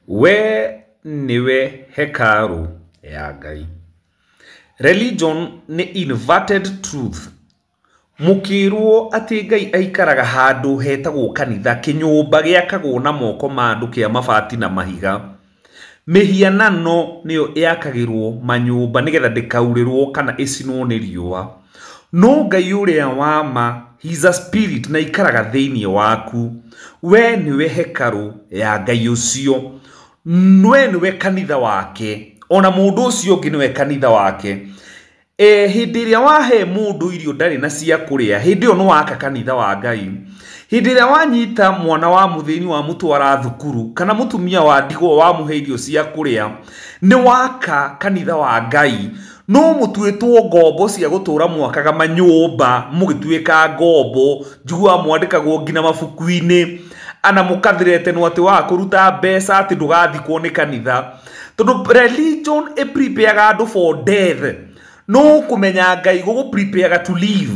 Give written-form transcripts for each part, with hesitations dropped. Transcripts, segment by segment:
We nĩwe hekarũ ya Ngai. Religion nĩ inverted truth. Mũkĩrwo atĩ Ngai aikaraga handũ hetagwo kanitha, kĩnyũmba gĩakagwo na moko ma andũ kĩa mabati na mahiga. Mĩhianano nĩyo yakagĩrwo manyũmba nĩgetha ndĩkaurĩrwo kana ĩcinwo nĩ riũa. No Ngai ũrĩa wa ma, he is a spirit na aikaraga thĩinĩ waku. We nĩwe hekarũ ya Ngai ũcio. We nĩwe kanitha wake. Ona mũndũ ũcio ũngĩ nĩwe kanitha wake. Hĩndĩ ĩrĩa wahe mũndũ irio ndarĩ na cia kũrĩa, hĩndĩ ĩyo nĩ waka kanitha wa Ngai. Hĩndĩ ĩrĩa wanyita mwana wa mũthĩni wamũtwara thukuru, kana mũtumia wa ndigwa wamũhe irio cia kũrĩa, nĩ waka kanitha wa Ngai. No mũtuĩtwo ngombo cia gũtũra mwakaga manyũmba, mũgĩtuĩka ngombo, njiguaga mwandĩkagwo nginya mabuku-inĩ, ana mũkathiretenwo atĩ waga kũruta mbeca atĩ ndũgathikwo nĩ kanitha. Tondũ religion ĩ prepareaga andũ for death. No kũmenya Ngai gũgũ prepareaga to live.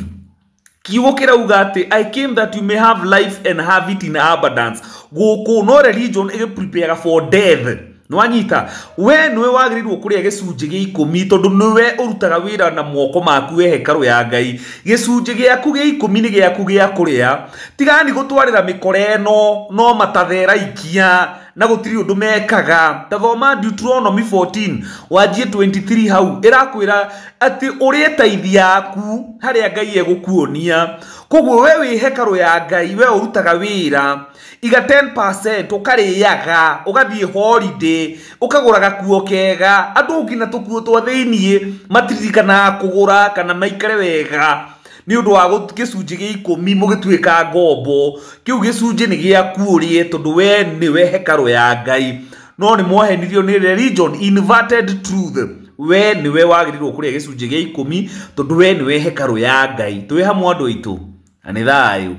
Kiugo kĩrauga atĩ I came that you may have life and have it in abundance. Gũkũ no religion ĩgĩ prepareaga for death. Nĩwanyita? We nĩwe wagĩrĩirwo kũrĩa gĩcunjĩ gĩa ikũmi tondũ nĩwe ũrutaga wĩra na moko maku we hekarũ ya Ngai. Gĩcunjĩ gĩaku gĩa ikũmi nĩ gĩaku gĩa kũrĩa. Tigani gũtwarĩra mĩkora ĩno no matathera ikia na gũtirĩ ũndũ mekaga. Ta thoma Deuteronomy 14 wanjie 23 hau ĩrakwĩra atĩ ũrĩe taithi yaku harĩa Ngai egũkuonia. Koguo we wĩ hekarũ ya Ngai, we ũrutaga wĩra, iga 10% ũkarĩaga, ũgathiĩ holiday, ũkagũra gakuo kega. Andũ nginya tũkuo twa thĩiniĩ matiririkanaga kũgũra kana maikare wega nĩ ũndũ wa gĩcunjĩ gĩa ikũmi mũgĩtuĩka ngombo. Kĩu gĩcunjĩ nĩ gĩaku ũrĩe tondũ we nĩwe hekarũ ya Ngai. No nĩ mwahenirio nĩ religion, inverted truth. We nĩwe wagĩrĩirwo kũrĩa gĩcunjĩ gĩa ikũmi tondũ we nĩwe hekarũ ya Ngai. Twĩ hamwe andũ aitũ, na nĩ thayũ.